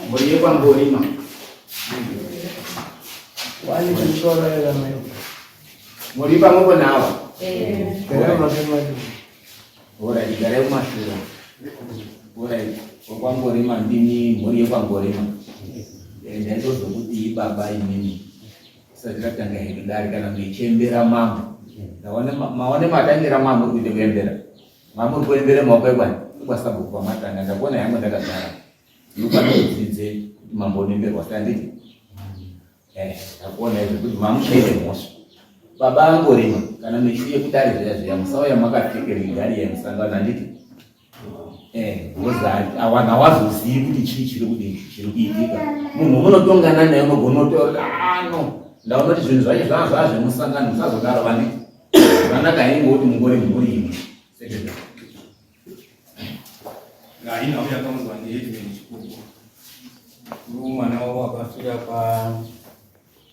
Mhuri yekwaNgorima. Muri pamwepo nawo? Alright, garai kumashure. Alright, wekwaNgorima ndini mhuri yekwaNgorima. Eh, Ndaitozokuti baba imimi. Tisati tatanga hedu dare kana mechembera mambo. Ndaona maone matangira mambo kuita kuembera. Mambo kuembera maoko ekwani kwasabhuku pamatanga ndakuona yangu ndakagara. Ndinofanira kudzidze kuti mambo unoemberwa sei handiti? Eh, ndakuona izvo kuti mamuchaite mhosva. Baba angorima kana mechiuye kudare zviya zviya musauya makapfeke regalia yemusangano handiti? Eh, because awana hawazozivi kuti chii chiri kudii chiri kuitika. Munhu unotongana naye unogona kutora ah no. Ndaona kuti zvinhu zvacho zvava zvava zvemusangano musazodaro vanditi. Zvanaka henyu ngokuti mungori mhuri imwe. Secretary. Haina uya akaunzwa neheadman Chikuku. Uyu mwana wavo akafira pa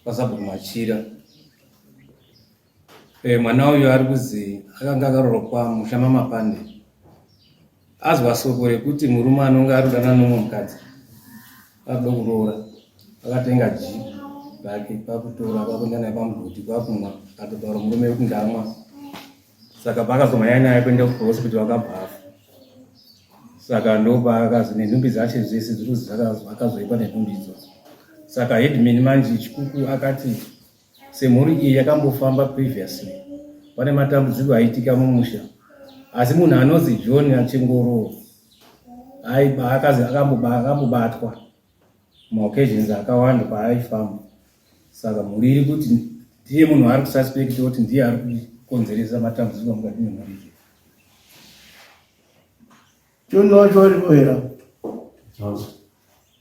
pasabhuku Machira. Eh, mwana uyu ari kuzi akanga akaroorwa kwamusha maMapande. Azwa soko rekuti murume anonge ari kudanana nomumwe mukadzi akuda kuroora akatenga jeep rake kwakutora kwakuenda naye pamugodhi kwakumwa akatotaura murume kuti ndamwa saka paakazomhanya naye kuenda kuhospital akabva afa saka ndopaakazi nenhumbi dzacho dzese dziri kuzi akazoikwa nenhumbi idzodzo saka headman manje chikuku akati semhuri iyi yakambofamba previously pane matambudziko aiitika mumusha asi munhu anonzi john achingoroo akazi akambobatwa maoccasions akawanda paaifamba saka mhuri iri kuti ndiye munhu ari kususpect kuti ndiye ari kukonzeresa matambudziko mukati memhuri iyi John wacho aripo here?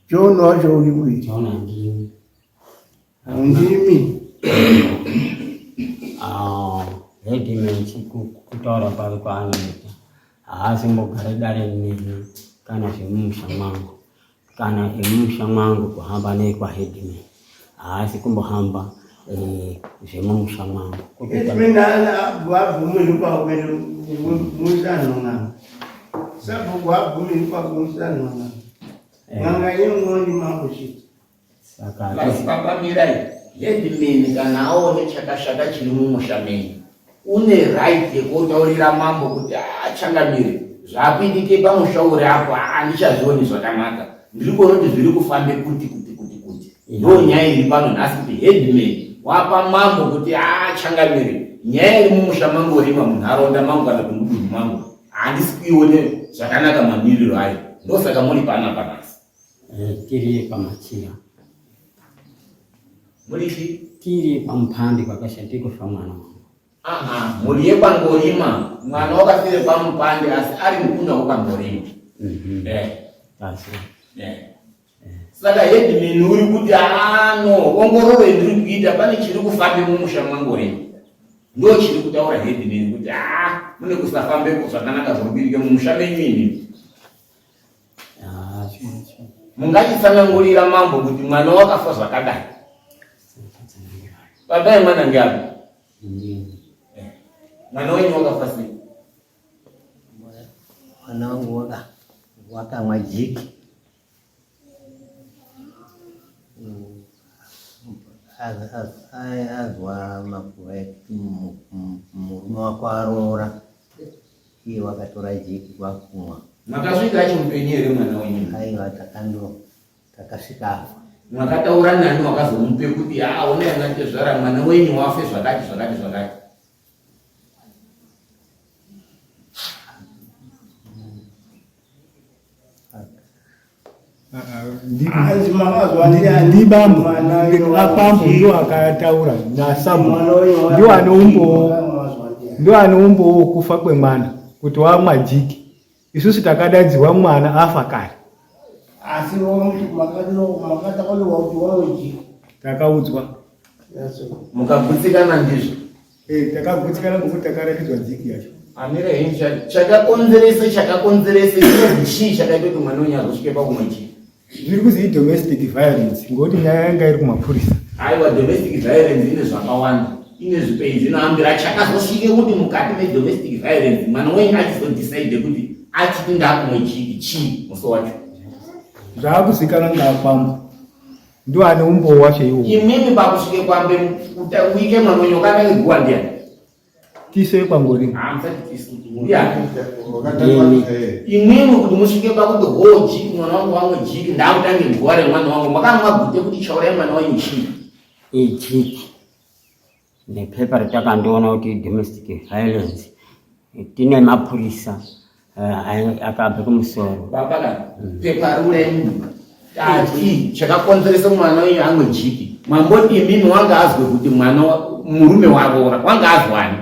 John wacho uripo here? John handimi. Handimi. Ah, headman kutaura kwake kwaanoita haasimbogare dare neni kana zvemumusha mwangu kana emumusha mwangu kuhamba nekwaheadman haasi kumbohamba eh, zvemumusha mwangu headman abvumirwi kwakuenda kumusangano n'anga sabhuku abvumirwi kwakumusangano n'anga eh. n'anga inongoni mambo chete Saka Madzibaba mirai headman kana aone chakashata chiri mumusha menyu une right yekuotaurira mambo kuti achangamire ah, zvakuitike pamusha uri apo handichazvioni zvakanaka ndiri kuona kuti zviri kufambe kuti kuti kuti kuti ndo nyaya iri pano nhasi kuti headman wapa mambo kuti achangamire ah, nyaya iri mumusha mangu rima munharaunda mangu kana kuti mudunhu mangu handisi kuione zvakanaka mamiriro ayo ndosaka muri panapa nhasi Eh, tiri pamachira muri chi tiri pamupande kwakashati kufa mwana wangu aha mhuri yekwangorima mwana wakafire pamupande asi ari mukunda wekwangorima mm -hmm. eh. asi eh. Saka headman uri kuti ano ongororo indiri kuita pane chiri kufambe mumusha mwangorima ndo chiri kutaura headman kuti a mune kusafambeko zvakanaka zviri kuitika mumusha menyu imi Mungachitsanangurira mambo kuti mwana wakafa zvakadai? Baba yemwana ngeapi? Eh, mwana wenyu wakafa sei? Mwana wangu wakamwa jiki. Azwa makuva ekuti murume wako aroora iye wakatora jiki kwakumwa. Makasvika achimupenyu here mwana wenyu? Aiwa, takando takasvika afa. Makataura nani wakazomupe kuti haa ona yana tezvara mwana wenyu wafe zvakati zvakati zvakati? Ndibambo apambo ndio akataura nasambo ndio aneumbowo ndio aneumbowo wokufa kwemwana kuti wamwa jiki isusu takadaidzirwa mwana afa kare asi takaudzwa mukagutsikana ndizvo Eh, takagutsikana ngokuti takaratidzwa dziki yacho. Amira henyu chakakonzerese chakakonzerese chii chakaita kuti mwana wenyu azosvike pakumwe chii? Zviri kuzi idomestic violence ngokuti nyaya yanga iri kumapurisa. Aiwa, domestic violence ine zvakawanda, ine zvipei zvinoambira chakazosvike kuti mukati medomestic violence mwana wenyu achizodecide kuti achiti ndakumwe chii chii musi wacho. Zvaakuzikanwa ngaakwambo ndo ane umbowo wacho iwowo. Imimi pakusvike kwambe uike mwana wenyu wakatange guwa ndiyani? Tiso yekwangorima. Imwimwi kuti musvike pakuti hoo jiki mwana wangu wamwe jiki ndakutange guwa remwana wangu makamwa gute kuti chaurai mwana wenyu chii? Ijiki nepepa ratakandiona kuti domestic violence tine mapurisa eh, akabve kumusoro. Baba ka pepa riurai munhu tati chakakonzeresa mwana wenyu amwe jiki mamboti imimi wanga azwe kuti mwana murume waroora wanga azwani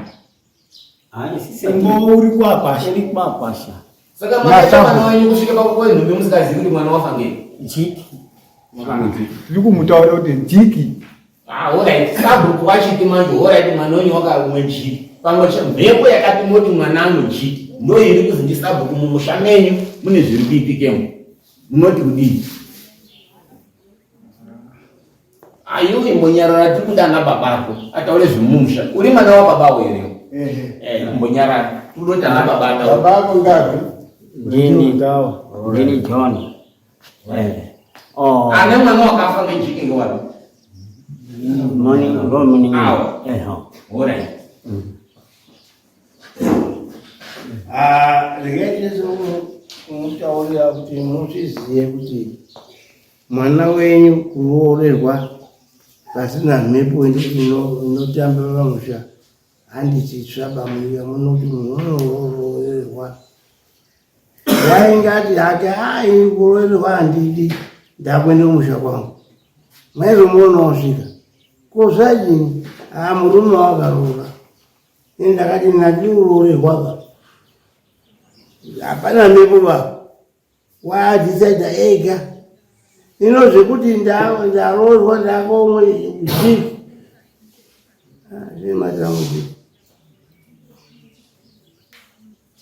Ngo uri kwakwasha. Uri kwakwasha. Saka makaita mwana wenyu kusvika pakupuwa nhumbi musingazivi kuti mwana wafa ngei? Jiki. Tiri kumutaura kuti jiki. Ah, alright. Sabhuku wachiti manje alright mwana wenyu wakarumwe jiki. Pamwe mhepo yakati moti mwana amwe jiki. Ndo iri kuzi ndisabhuku mumusha menyu mune zviri kuitikemo. Munoti kudii? Ayo imbonyarara tiri kuda ana baba ako ataure zvemumusha. Uri mwana wababa ako here? Eh, imbonyarara. Tiri kuda kuti ana baba ataure. Baba ako ngapi? Ndini. Ndini John. Eh. Oh. Ane mwana wakafa ngejiki ngewapi? Moni ngo moni. Awo. Eh. ho. Alright. Ah, regai tizomutaurira kuti muzvizive kuti mwana wenyu kuroorerwa pasina mhepo inotamba pamusha handi chitsva bamuya munoti munhu unoroorerwa wainge ati hake hai kuroorerwa handidi ndakuenda kumusha kwangu maizomuona osvika ko zvadini haa murume wakaroora ini ndakati ndatiuroorerwa ba hapana mhepo ba waadhisaidha ega ino zvekuti ndaroorwa ndakomwe usiku zvematambudziko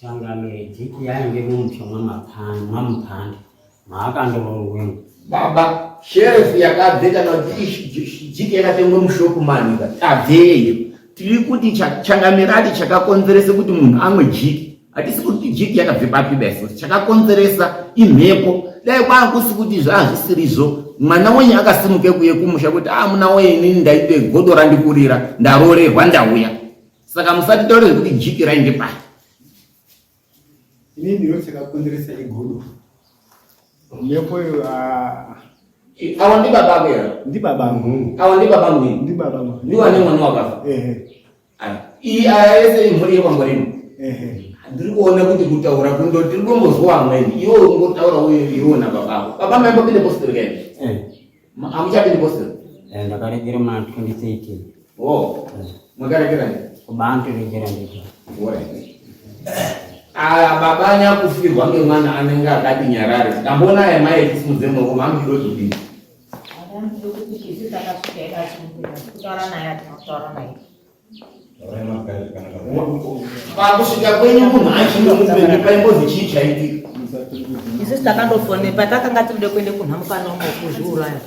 Sangano yejiki yainge mumusha mwamupanda maakandoroorwemo. Baba, sherefu yakabve kana kuti jiki yakatengwa mushopu manika tabveyo tiri kuti changamirati chakakonzeresa kuti munhu amwe jiki hatisi kuti jiki yakabve papi beso chakakonzeresa imhepo dai kwaakusi kuti zvaazvisirizvo mwana wenyu akasimuke kuye kumusha kuti a ah, muna wenyu inini ndaite godo randikurira ndaroorerwa ndauya saka musatitaure zvekuti jiki rainge pai Ini ndiro chakakonzeresa igodo. Mhepo iyo ah. Awa ndi baba ako here? Ndi baba angu. Awa ndi baba angu. Ndi baba angu. Ndiwo ane mwana wakafa. Ehe. Aya. Iyi aya yese imhuri yekwangorino. Ehe. Ndiri kuona kuti kutaura kundo tiri kumbozwa amweni. Iwe ungotaura uye iwe na baba ako. Baba maimbopinde postori kaini? Eh. Hamuchapindi postori? Eh, ndakaregera muna 2013. Oh. Makaregera nei? Kubantu regera ndega. Alright. Ah, baba nyakufirwa ngemwana anenge akati nyarare. Ndamboona aya mai echisimudze maoko mangu ndozodii? Pakusvika kwenyu munhu achiri mupenyu paimbozi chii chaitika? Isusu takandofone patakanga tiride kuende kunhamo pane umwe wekuzviuraya.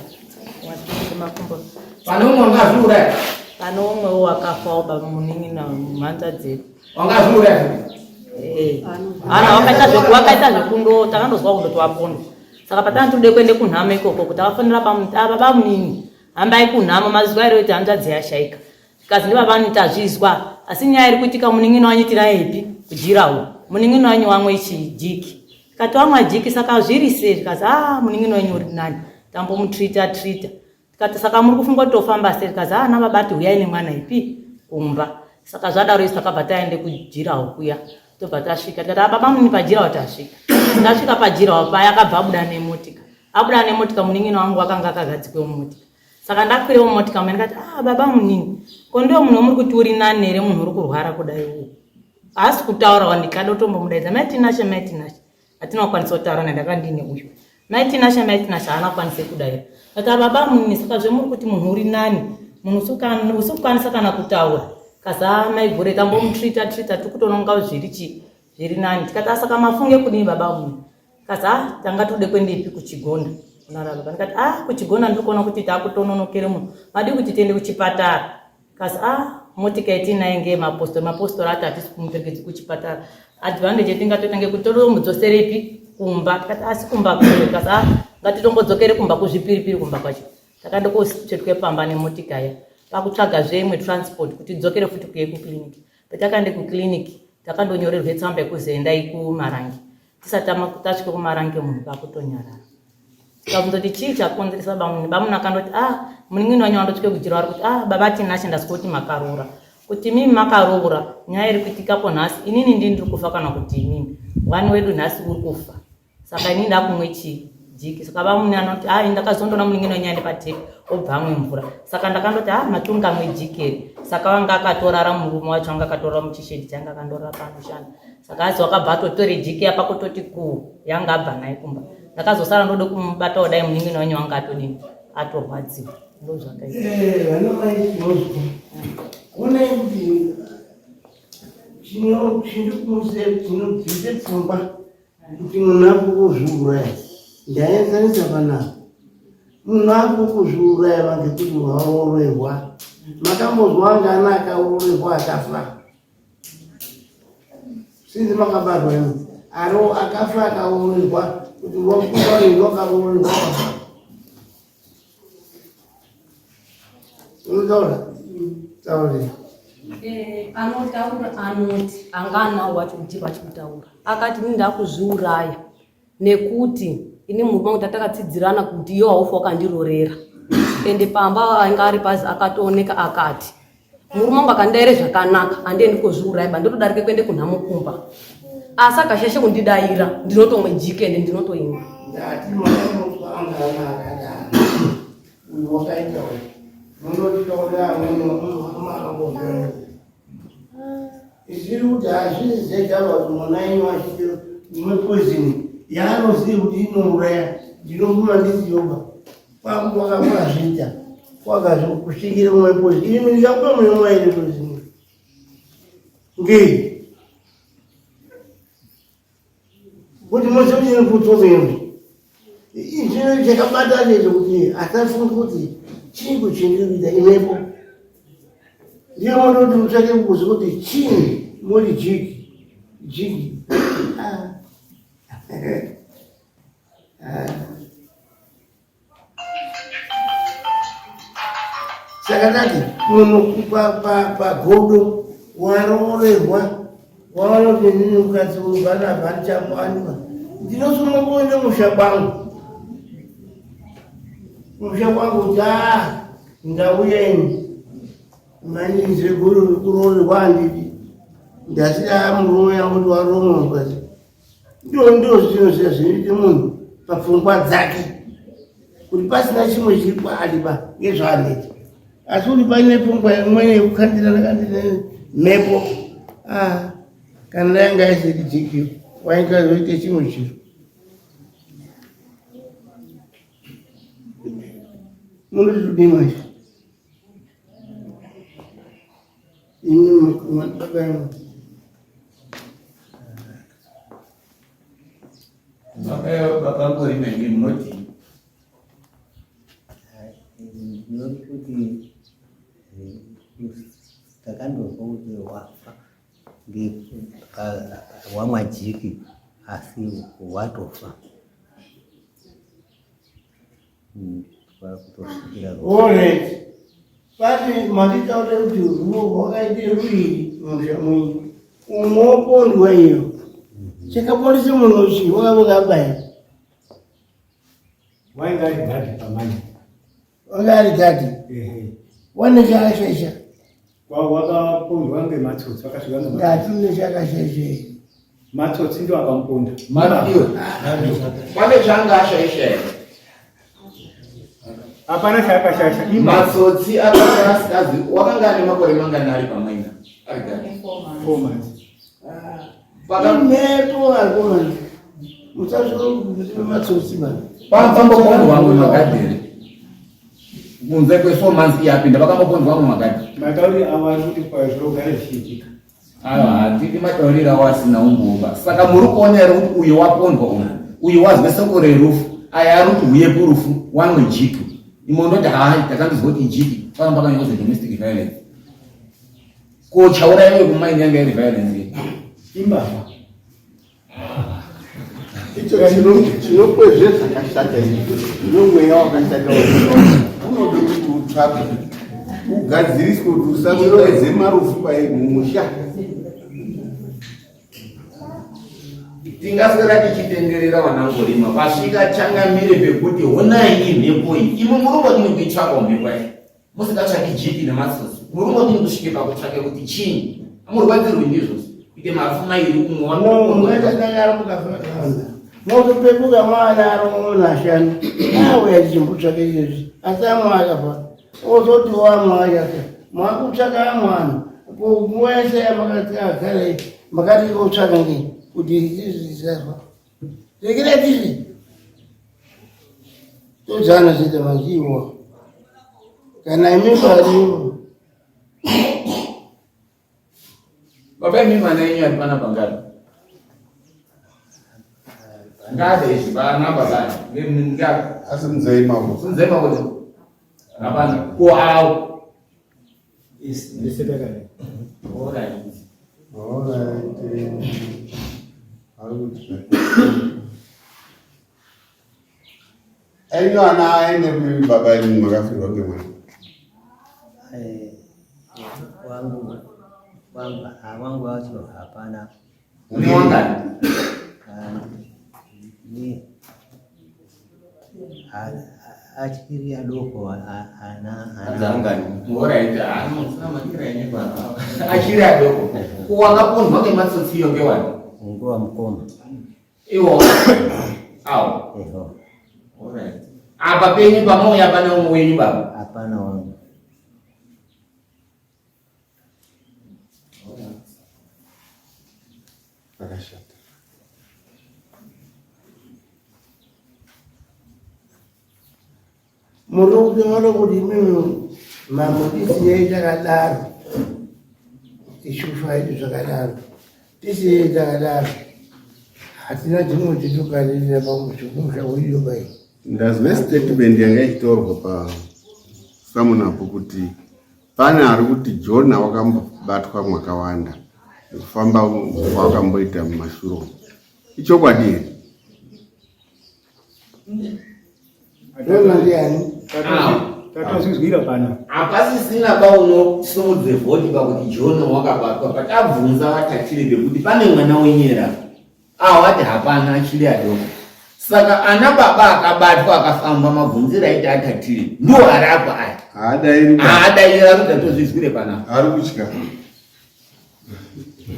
Makumbo. Pane umwe wangazviuraya? Pane umwewo wakafawo baba munin'ina mhanza dzedu. Wangazviuraya futi? Eh. Ana wakaita zveku wakaita zvekundo takandozwa kundoti wapondwa. Saka patanga tiride kuende kunhamo ikoko kuti akafonera baba munini. Hambai kunhamo mazwa here kuti hanzvadzi yashaika. Zvikanzi ndibaba tazvizwa asi nyaya iri kuitika munin'ina wanyu tirayepi kujirawo munin'ina wanyu wamwe chijiki tikati wamwa jiki saka zviri sei zvikanzi a ah, munin'ina wenyu uri nani tambomutrita trita tikati saka muri kufunga kuti tofamba sei zvikanzi a ah, ana baba ti huyai nemwana ipi kumba saka zvadaro isu takabva taende kujirawo kuya tobva tasvika tikati ah, baba munini pajirawo tasvika tasvika pajirawo paya akabva abuda nemotika abuda nemotika munin'ina wangu akanga akagadzikwe mumotika saka ndakwira mumotika muya ndikati ah baba munini ko ndiwo munhu wamuri kuti uri nani here munhu uri kurwara kudai uwu haasi kutaurawo ndikada kutombomudaidza mai tinashe mai tinashe hatina kukwanisa kutaura naye ndanga ndine uyu mai tinashe mai tinashe haana kukwanisa kudaira kati ah, baba munini saka zvemuri kuti munhu uri nani munhu usi kukwanisa kana kutaura kaza mai gore tambomutrita trita tiri kutoona kunga zviri chii zviri nani tikati asaka ah, mafunge kudii baba munini kaza ah, tanga tode kuendepi kuchigonda. Kunana baba ndikati ah kuchigona ndiri kuona kuti takutononokere munhu madii kuti tiende kuchipatara kasi ah motika yatinayo ngeye mapostori mapostori ati hatisi kumuperekedzi kuchipatara advantage yatingatoita ngekuti totomudzoserepi kumba tikati asi kumba kure kasi ah ngatitombodzokere kumba kuzvipiripiri kumba kwacho takaenda kotsvetwe pamba nemotika ya pakutsvaga zve imwe transport kuti idzokere futi kuye kuclinic patakaende kuclinic takandonyorerwe tsamba yekuzi endai kumarange tisati tasvika kumarange munhu pakutonyarara tikabvunza kuti chii chakonzeresa bamunini bamunini akandoti ah munin'ini wanyu wandosvike kujira vari kuti ah baba Tinashe ndasvika kuti makaroora kuti mimi makaroora nyaya iri kuitikapo nhasi inini ndini ndiri kufa kana kuti imimi wani wedu nhasi uri kufa saka inini ndakumwe chii jiki saka bamunini anoti ah ndakazondoona munin'ini wanyu aende patepi obva amwe mvura saka ndakandoti ah matunga amwe jiki here saka vanga akatorara murume wacho anga akatorara muchishedi change akandorara panoshanda saka asi wakabva atotore jiki yapa kutoti kuu yanga abva naye kumba ndakazosara ndode kumubatawo dai munin'ina wenyu wanga atodini atorwadziwa ndozvakaita eh, vana mai tinozwa onai kuti chinobvise pfungwa kuti munhu akukuzviuraya ndaenzanisa panapa munhu akukuzviuraya vangekuti waorehwa makambozwa anga ana akaorehwa akafa sinzi makabarwa imi aro akafa akaorehwa kuti wakubarirwa akaorehwa akafa unotaura taurira eh, anotaura anoti anga anawo wacho kuti vachikutaura akati ini ndakuzviuraya nekuti ini murume wangu tatakatsidzirana kuti iyo haufa wakandirorera ende pamba ainga ari pazi akatooneka akati murume wangu akandidaire zvakanaka handiendi kozviuraya ba ndotodarike kuende kunhamo kumba asi akashaisha kundidaira ndinotomwe jike ende ndinotoimba ndati mwana anga akadaro uyu wakaita uyu munotitaurira amweni makambozvaa Izviri kuti hazvisi zvega kuti mwana enyu achite imwe poison yaanoziva kuti inouraya ndinofuma ndisiyoba kwangu kwakazviita kwakazvikusvikira umwe poison ini ndikakupa munomwa iri poison ngei kuti mose muchine kutsomero chino chakabata ndechekuti asafungi kuti chii kuchindiri kuita imwepo ndiyo munoti mutsvake kuzi kuti chii muri jiki jiki ah. ah. Saka ndati munhu pagodo waroorerwa waona kuti ndini mukadzi uyu panapa handichamuwanikwa ndinosunga kuenda musha kwangu musha kwangu kuti a ndauya ini manyinzire kuroorerwa handidi ndasiya murume yangu kuti waroorwa mukadzi Ndio ndio zvinoziva zvinoita munhu papfungwa dzake kuti pasina chimwe chiri kwaari pa ngezvaanoita asi kuti paine pfungwa imweni yekukandirana kandirana mhepo ah, kana yanga isiri jikiyo wainga zoite chimwe chiro munoti kudii manje imi baba yangu Baba Ngorima imi munoti ndinoti kuti takandozwa kuti wafa wamwa jiki asi watofa kutosvikira Alright. Pati manditaure kuti ruo rwakaite ruiri musha mwenyu. Umwe wopondwa iyo. Chakapondesa munhu uchi wakavuka abaya. Wainga ari gadhi pamai. Wanga ari gadhi. Ehe. Wane chakashaisha. Wakapondwa ngematsotsi wakasvika ngematsotsi. Ndati une chakashaisha. Matsotsi ndio akamuponda. Matiwe. Pane chaanga ashaisha here? Hapana chaakashaisha. Matsotsi akanga asikazi wakanga ane makore mangani ari pamwena? Ari gadhi. 4 months. Imhepo akomana. Musazvikuti matsotsi bana. Pambopondwa vamwe magadhi here? Kunze kwe 4 months iye apinda vakambopondwa vamwe magadhi. Matauri avo ari kuti zvinogara zvichiitika. Aiwa hatidi matauriro awo asina umboba. Saka muri kuona here kuti uyu wapondwa uyu uyu wazwe soko rerufu Aya ari kuti huye kurufu wamwe jiki. Imwe unoti hayi takandizwa kuti jiki pano pakanyorwa kuti domestic violence. Ko chauraiwe kumaini yanga iri violence iyi. Imbavha. Icho chinokwezve zvakashata izvi nomweya wakashata unoda kuti utsvakwe ugadziriswe kuti usakwedze marufu mumusha. Tingaswera tichitenderera wanangorima pasvika changamire pekuti honai imhepo iyi imwe murongo dini kuitsvaka mhepo yacho musingatsvaki jipi nematsotsi murongo dini kusvike pakutsvake kuti chii amurwadzirwi ndizvo kuite mafu mairi umwe motopepuka mwana aronashani auya chichimbotsvake izvezvi asi amwe akafa ozoti wamwaya mwakutsvaka mwana nguva yese yamakati agare makati otsvaka ngei kuti izvi zvisafa rekerai tizvi todzana zviita maziwa kana imi pariwo Baba imi mwana yenyu ari pana pangani? Ngade izvi vana baba. Ngade. Asi mzei mavo. Mzei mavo. Hapana. Ko awo. Ndese takadai. All right. All right. Ari kuti enyu ana aende kupi baba imi makafirwa ngemwana? Eh, wangu wangu ah, wangu wacho hapana. Une wangani? Ah, ni achiri adoko ana adzangani. All right. Ah, musina manyira enyu baba. Achiri adoko. Ko wakapondwa ngematsotsi iyo ngewani? Nguwa mukoma. Iwo. Awo. Eho. Alright. Apa penyu pamauya hapana umwe wenyu baba. Hapana wangu. Akashata. Muri kutaura kuti imimi mambo tisiyei takadaro tichufa idu zvakadaro tisiyei takadaro hatina chimwe chitokarira pamusha wedu pai Ndazwe statement yanga ichitorwa pasamunapo kuti pane ari kuti Jona wakambobatwa mwakawanda kufamba wakamboita mumashure umu. Ichokwadi here? Tatozvizwira pana. Hapasisina paunosimudze vhoti pakuti John wakabatwa patabvunza vatatiri pekuti pane mwana wenyera awati hapana achiri adoko saka ana baba akabatwa akafamba mabvunziro aita atatiri ndiwo ari apa aya Haadairi. haadairi ari kuti tatozvizwire panapa Ari kutya.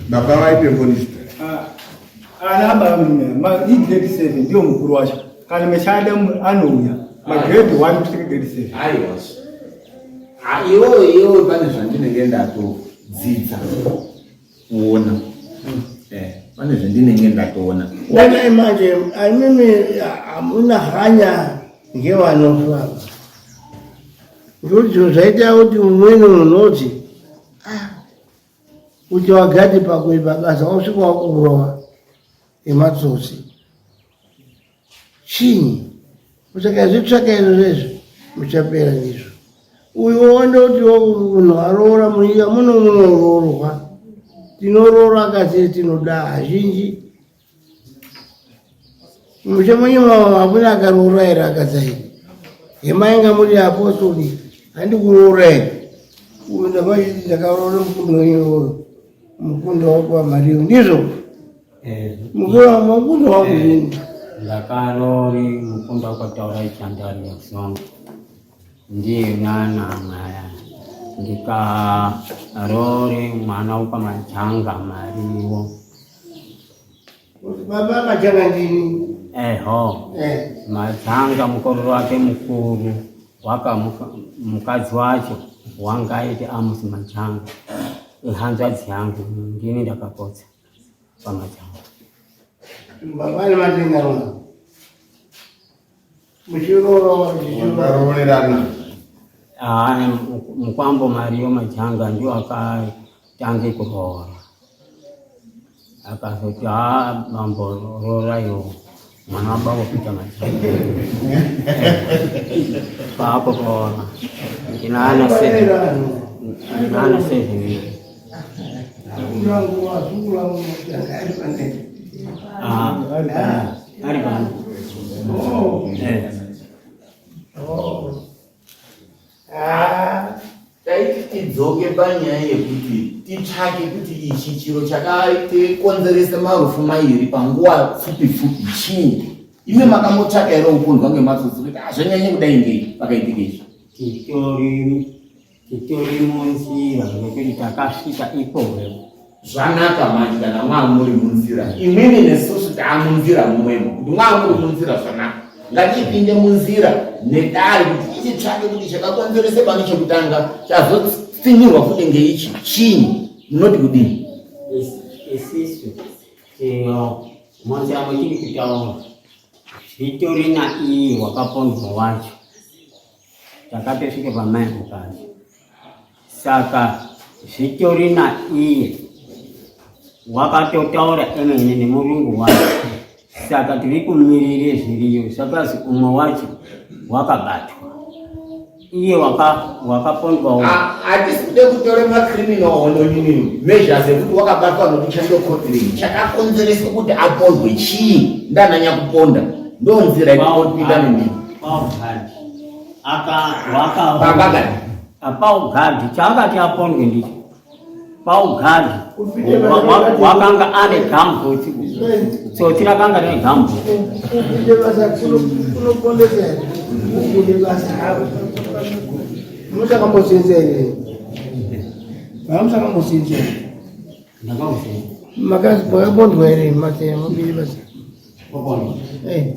Baba vaite bonista. Ah, ana baba ma i grade 7 ndiyo mukuru wacho. Kana mechada anouya ma grade 1 kusvika grade 7. Aiwa. Ah, iwewe iwewe pane zvandinenge ndatodzidza kuona. Eh, pane zvandinenge ndatoona. Dai manje imimi hamuna hanya ngevanofa. Ngekuti zvinhu zvaita kuti umweni unoti ah, kuti wagati pakuipa basa wasvika wakurova ematsotsi chinyi muchakazvitsvaka izvo zvezvo muchapera ndizvo uyu wandoti munhu aroora munyika muno munoroorwa tinoroora akati tinoda hazhinji Mushe mwenyu hakuna akaroora here akadai? Yemainga muri apostoli handi kuroora here? Uyu ndakachiti ndakaroora mukunda wenyu uyu mukunda wako waMariyo ndizvo? Eh. Mukunda mukunda wangu ini. Ndakaroori mukunda wako Chandari Songo ndiye nana maya ndikaroore mwana wokwaMajanga Mariwo. Baba Majanga ndini. Eho. Eh. Majanga mukororo wake mukuru waka mukadzi wacho wanga aiti Amos Majanga ihanzvadzi yangu ndini ndakapotsa paMajanga. Baba neMajanga rona. Muchiroorerana. Ah, mukwambo Mario Majanga ndio akatange kuroora akazoti haa mambo rooraiwo. Mwana wababa Peter Majanga. Paapo paona. Ndinaana seven. Ndinaana 7 years. Ah, ari pano. Eh. Taiti tidzoke panyaya yekuti titsvake kuti ichi chiro chakakonzeresa marufu mairi panguva pfupi pfupi chii. Imi makambotsvaka here kupondwa ngematsotsi kuti hazvanyanye kudai ngei pakaitika izvi? Titori munzira nekuti takasvika ikoko. Zvanaka manje kana mwamuri munzira, imwimwi nesusu taamunzira mumwemo, kuti mwamuri munzira zvanaka. Ngatipinde munzira nedare kuti tichitsvake kuti chakakonzerese pano chekutanga chazotsinirwa futi ngeichi chinyi. Munoti kudini? Isisu munzira mwetiri kutaura zvitori naiye wakapondwa wacho. Takatosvika pamai mukadzi, saka zvitori naiye wakatotaura emene nemurungu wacho, saka tiri kumirire zviriyo. Sakazi umwe wacho wakabatwa, iye wakapondwawo. Hatisi kude kutore macriminal hononini measures ekuti wakabatwa nokuchandokotirei. Chakakonzeresa kuti apondwe chii? Ndananya kuponda ndo nzira yekupinda nendii. Paugadi Baba gadi. Paugadi chaakati apondwe ndicho paugadi wakanga ane gambutsi, tsotsi rakanga rine gambutsi. Kuite basa kunopondesa here? Kuite basa hako. Musakambosenza here? Vamusakambosenza here? Ndakausenza. Makazi makapondwa here matera mabiri basa? Eh.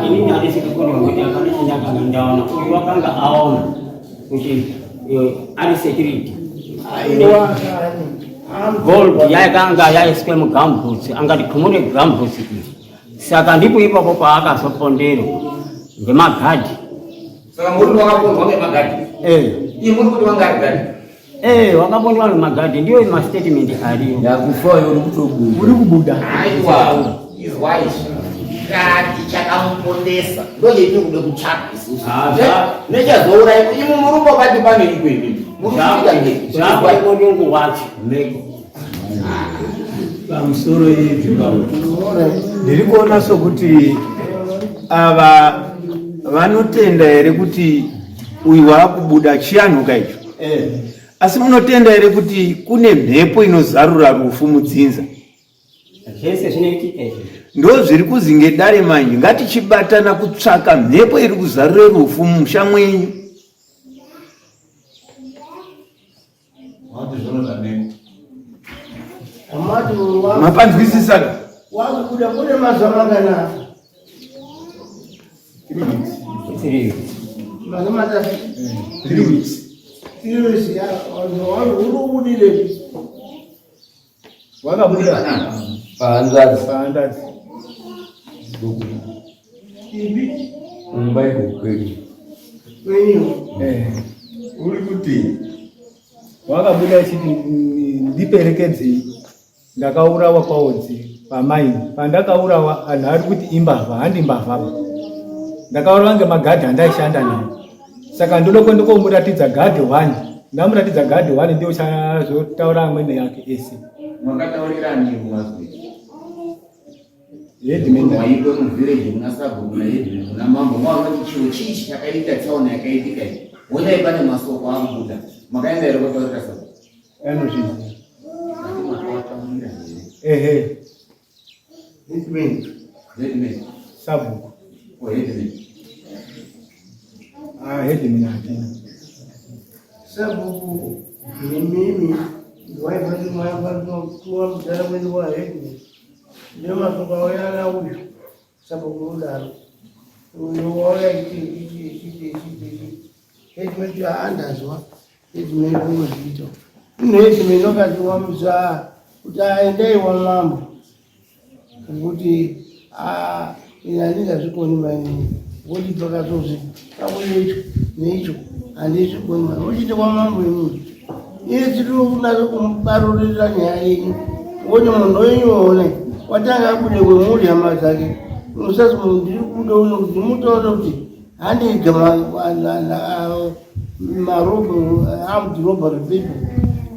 Inini handisi kupondwa ngokuti hapana chandakanga ndaona. Uyu wakanga aona kuti ari security. Aiwa. Gold yakanga yaiswe mugambutsi, angati khumure gambutsi iri, saka ndipo ipapo paakazoponderwa ngemagadhi. Saka muri wakapondwa ngemagadhi? Eh. Iye muri kuti wanga ari gadhi? Eh, wakapondwa nemagadhi, ndiyo mastatement ariyo. Yakufa uri kutobuda. Uri kubuda. Aiwa, izwai kati chakamupondesa ndochetiri kude kutsvaka isusu. Nechazouraya imi murume wakati pane iko imimi muri kuita ngei? Zvamurungu wacho meko. Pamusoro yezvibambo ndiri kuona sokuti ava vanotenda here kuti uyu waakubuda chianhuka icho, asi munotenda here kuti kune mhepo inozarura rufu mudzinza? Zvese zvinoitika izvi. Ndo zviri kuzi ngedare manje ngatichibatana kutsvaka mhepo iri kuzarura rufu mumusha mwenyu. Wati zvinoda meko. Amati Mapanzwisisana? wakubuda kune mazuva mangana? 3. Mazuva matatu. 3 weeks. 3 weeks ya uri kubudirepi? Wakabuda Pahanzvadzi. Pahanzvadzi. Ipi? Mumba iko kwedu. Kwenyu. Eh. Uri kuti Wakabuda achiti, ndiperekedzei, ndakaurawa kwaodzi pamaini. Pandakaurawa anhu ari kuti imbavha, handi mbavhaba, ndakaurawa ngemagadhi andaishanda naye, saka ndoda kuenda komuratidza gadhi one. Ndamuratidza gadhi one, ndiyo chazotaura amwene yake ese. Makataurirani mazwi? Headman. Waitwa muvillage muna sabhuku, muna headman, muna mambo, maona kuti chiro chii chakaita tsaona yakaitika iyi. Honai pane masoko akubuda. Makaenda here kotaurira sabhuku? Anozviziva. Ati makawataurira here? Ehe. Headman. Headman. Sabhuku. O headman. Ah, headman hatina. Sabhuku nemimi waifanira mudhara wedu wa headman. Ndiyo masoko auya na uyu sabhuku udaro. Uyu wauya ichi ichi ichi ichi ichi. Headman tu andazwa. Headman unozviita. Headman wakati wamuzaa kuti aendei wa mambo. Kuti ini handingazvikoni mainini, ngokuti pakazozi pakuye icho neicho handizvikoni mai, uchiti kwamambo inini iye tiri kunasa kumuparurira nyaya yenyu, ngokuti munhu wenyu one. Watanga abude kwemhuri hama dzake musati munhu ndiri kubuda uno kuti mutaure kuti handega marobho armed robbery people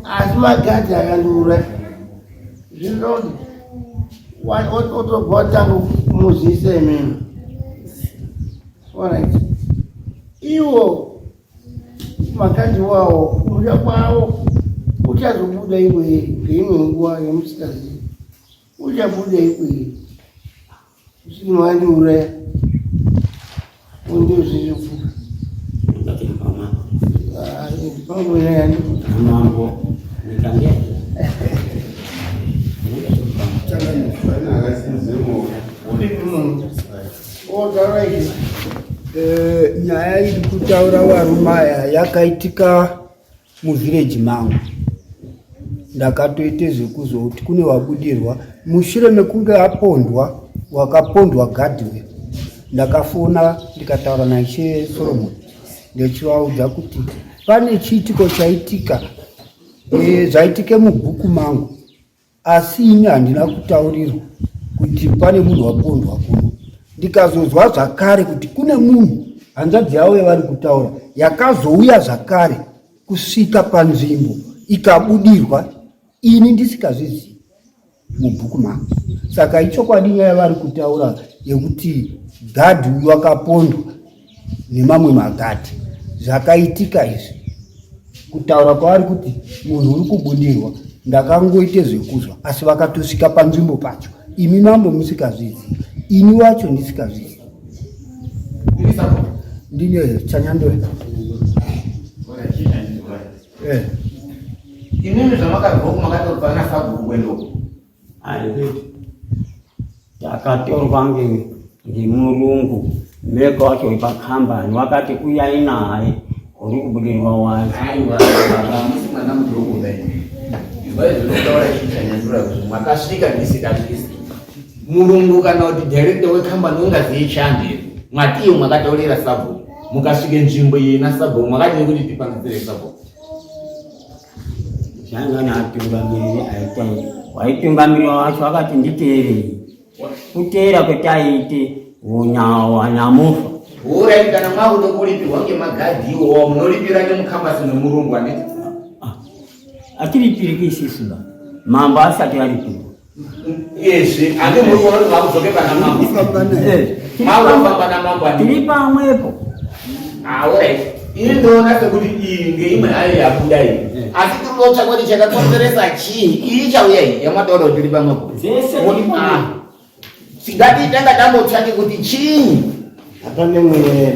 asi magadhi akandiuraya zvinoda kuti otobva watanga kumuzivisa imimi orit iwo Makadzi wawo kumusha kwavo uchazobuda iwe ngeimwe nguva yamusikazivi uchabuda iwe usiri wandiuraya undozvizvikuda Mambo nikange Eh, nyaya iri kutaura varume aya yakaitika muvhireji mangu ndakatoite zvekuzoti kune wabudirwa mushure mekunge apondwa wakapondwa gadhi ndakafona ndikataura naishe solomon ndichivaudza kuti pane chiitiko chaitika e, zvaitike mubhuku mangu Asi ini handina kutaurirwa kuti pane munhu wapondwa kuno. Ndikazonzwa zvakare kuti kune munhu hanzvadzi yavo yavari kutaura yakazouya zvakare kusvika panzvimbo ikabudirwa ini ndisikazvizivi mubhuku mangu. Saka ichokwadi nyaya yavari kutaura yekuti gadhi uyu akapondwa nemamwe magadhi zvakaitika izvi kutaura kwavari kuti munhu uri kubudirwa ndakangoite zvekuzwa asi vakatosvika panzvimbo pacho imi mambo musikazvizi ini wacho ndisikazvizi ndine chanyandura eh. imimi zvamakabva uku makatobva nasabhuku kwendoko Takatorwa ngemurungu meka wacho wepakambani wakati uyai naye uri kubudirwa wacho. Aiwa baba musi mwana mudoko dai. Izvai zvinotaura chichanyandura kuti makasvika ndisikazvisi. Murungu kana kuti director wekambani ungaziye chandi here? Mwatiyo mwakataurira sabhuku mukasvike nzvimbo iyi nasabhuku mwakadii kuti tipangidzire sabhuku? Zvanga naatungamiriri aita waitungamirira wacho akati nditeerei. Kuteera kwetaiite wanyamufa. Horai kana mwakuda kuripirwa ngemagadhi iwowo munolipira nemukambasi memurungu handiti? Ah, atiripiriki isisu ba. Mambo asati aripirwa. Izvi ane muri kuona kuti vakudzoke pana mambo. Makufamba namambo handiti? Tiri pamwepo. Ah, alright. Ini ndoona sekuti iyi ngeimwe hayo yabuda iyi. Asi tiri kutsvaka kuti chakakonzeresa chii? Iyi chauya iyi yamataura kuti tiri pamwepo. Dzese tiri pamwepo. Ah. Ngati tanga tambotsvake kuti chii? Hapana imwe nyaya.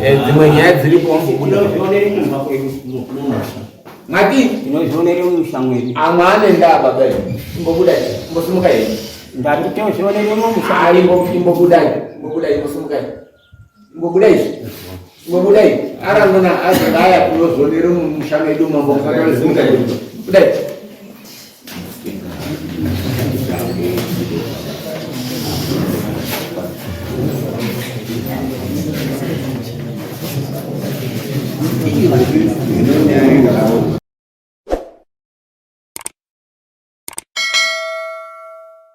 Eh, dzimwe nyaya dziripo wambobuda. Mati tinozvionere mumusha mwedu. Amwe ane ndaa baba iyi. Imbobuda iyi. Imbosimuka iyi. Ndati tinozvionere mumusha. Ah, imbobuda iyi. Imbobuda iyi, imbosimuka iyi. Imbobuda iyi. Imbobuda iyi. Arangona azvakaya tinozvionere mumusha medu mambo musakarezunga iyi. Buda iyi.